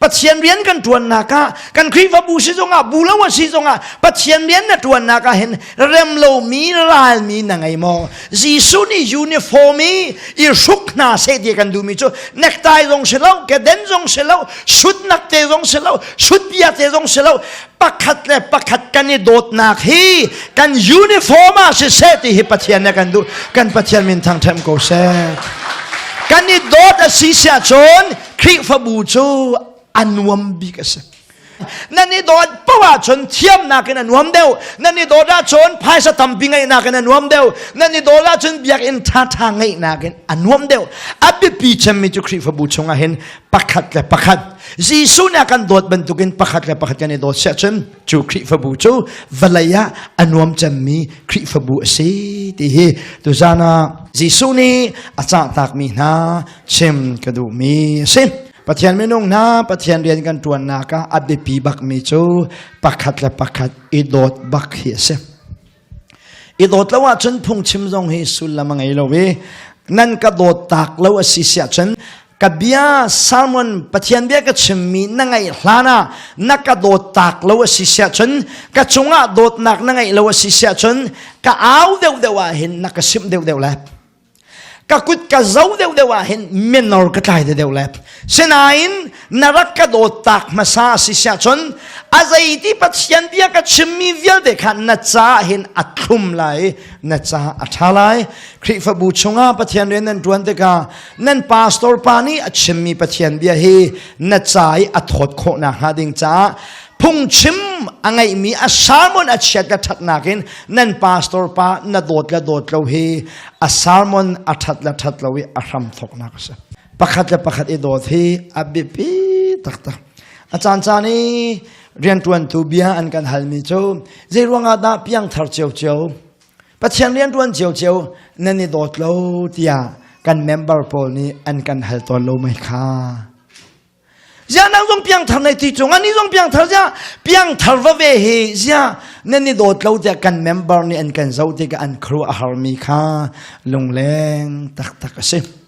Pathian rian kan ṭuannak ah, kan Khrihfabu si zongah, bu lo a si zongah, Pathian rian na ṭuannak ah hin rem lomi ralmi na ngei maw? Jesuh nih uniform i i hruk hna seh ti kan duhmi cu necktie zong si lo, keden zong si lo, sutnak te zong si lo, sutbia te zong si lo, pakhat le pakhat kan i dawtnak hi kan uniform ah siseh ti hi Pathian nih kan duh. Kan Pathian min thangṭhat ko seh. Kan i dawt a si siah cun Khrihfabu cu a nuam bik a si. Nan i dawt paoh ahcun thiamnak in a nuam deuh. Nan i dawt ahcun phaisa tampi ngeihnak in a nuam deuh. Nan i dawt ahcun biakinn ṭhaṭha ngeihnak in a nuam deuh. A biapi cemmi cu Khrihfabu chungah hin pakhat le pakhat Jesuh nih a kan dawt bantukin pakhat le pakhat kan i dawt siah cun cu Khrihfabu cu vawlei ah a nuam cemmi Khrihfabu a si ti hi tuzan ah Jesuh nih a cahtakmi hna chim ka duhmi a si. Pathian minung hna Pathian rian kan ṭuannak ah a biapi bakmi cu pakhat le pakhat i dawt bak hi a si. I dawt lo ahcun phungchim zong hi sullam a ngei lo i nan ka dawt tak lo a si siah cun ka bia sermon Pathian bia ka chimmi na ngaih hlan ah na ka dawt tak lo a si siah cun ka cungah dawtnak na ngeih lo a si siah cun ka au deuhdeuh ah hin na ka simh deuhdeuh lai. Ka kut ka zo deuhdeuh ah hin minor ka tlai deuhdeuh le. Sinain na rak ka dawt tak hmasa si siah cun a zeiti Pathian bia ka chimmi vialte kha na ca hin a thlum lai, na ca a ṭha lai. Khrihfabu chungah Pathian rian nan ṭuan tikah nan pastor pa nih a chimmi Pathian bia hi na ca i a thawt khawh nakhnga ding caah phungchim a ngeihmi a sermon a chiat le ṭhatnak in nan pastor pa na dawt le dawt lo hi a sermon a ṭhat le ṭhat lo i a hram thawknak a si. Pakhat le pakhat i dawt hi a biapi taktak. A caan caan i rianṭuantu bia an kan halmi cu zei ruangah dah piangthar ciocio Pathian rianṭuan ciocio nan i dawt lo tiah kan member pawl nih an kan hal tawn lo mei kha. Zia nang zong piangthar nei ti cung ani zong piangthar zia piangthar va ve hi zia nan i dawt lo tiah kan member nih an kan zoh tikah an khru a harmi kha lungleng taktak a si.